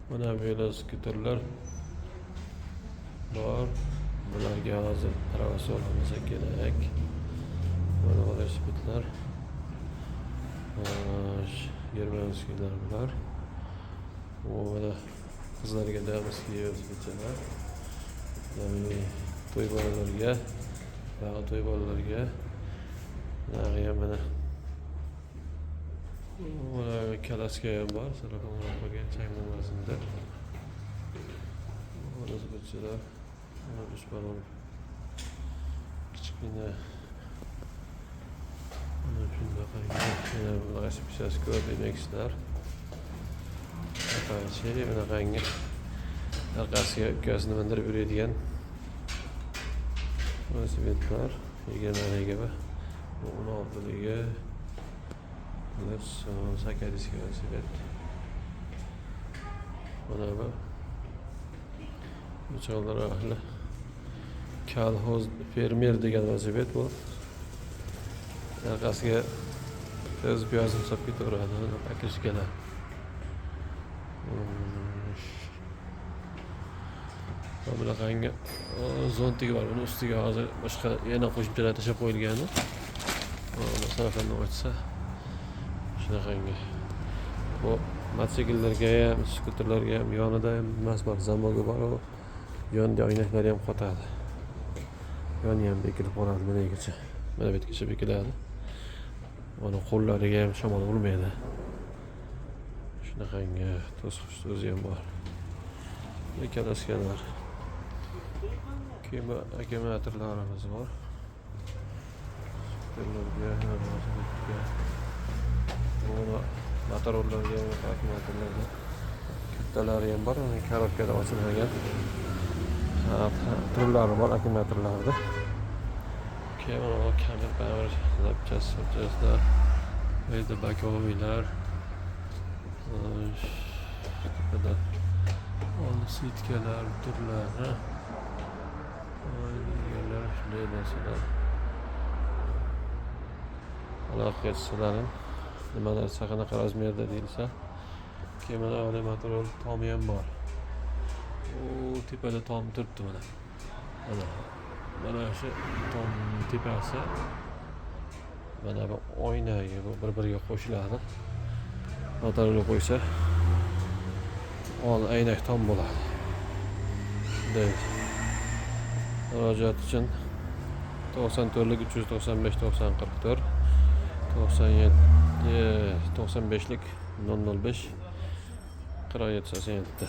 Mana veloskuterlar bor. Bularga hozir pravasi olmasa kerak. Mana velosipedlar. Xo'sh, германский lar bular. Bu mana qizlarga дамский velosipedchalar. Ya'ni to'y bolalarga, buyog'i to'y bolalarga. Buyog'i ham mana. Mana коляска ham bor, salofan o'rab qo'ygan, chang bo'lmasin deb. Velosipedchalar. Mana uch balon kichkina. Mana shunaqangi yana velosipedchasi BMXlar. Bunaqangi, bunaqangi orqasiga ukasini mindirib yuradigan velosipedlar 20 ligi, bu 16 ligi, плюс сакарийский velosiped. Mana bu uchalari ahli kolxoz fermer degan velosiped bu. Orqasiga tez piyozini solib ketaveradi, покрышка lar. Mana bunaqangi zontigi bor. Buni ustiga hozir boshqa yana qo'shimchalar tashlab qo'yilgani. Masalan, ochsa, shunaqangi. Bu mototsikllarga ham, skuterlarga ham yonida ham nimasi bor, замок i bor u. Yonida oynaklari ham qotadi. Yoni ham bekilib qoladi mana yergacha. Mana bu yergacha bekiladi. Mana qo'llariga ham shamol urmaydi. Shunaqangi to'siq o'zi ham bor. Коляска lar. Keyin bu akkumulyatorlarimiz bor. Skuterlarga, velosipedga. Buni motorlarga, akkumulyatorlarga kattalari ham bor. Mana коробка da ochilmagan. Turlari bor akkumulyatorlarda. Keyin mana bu kamera, pamir, запчасть, запчасть lar, bu yerda боковой lar. Xo'sh, tepada сетка lar turlari. Deganlar shunday narsalar. Aloqa qilsalaring, nima narsa qanaqa размер da deyilsa. Keyin mana oliy motor tomi ham bor. U tepada tom turibdi mana. Mana. Mana shu tom tepasi, mana bu oynaga bu bir-biriga qo'shiladi. Motorni qo'ysa, ol aynak tom bo'ladi. Shunday. Murojaat uchun 94lik 395 90 44, 97 95lik 005 47 87.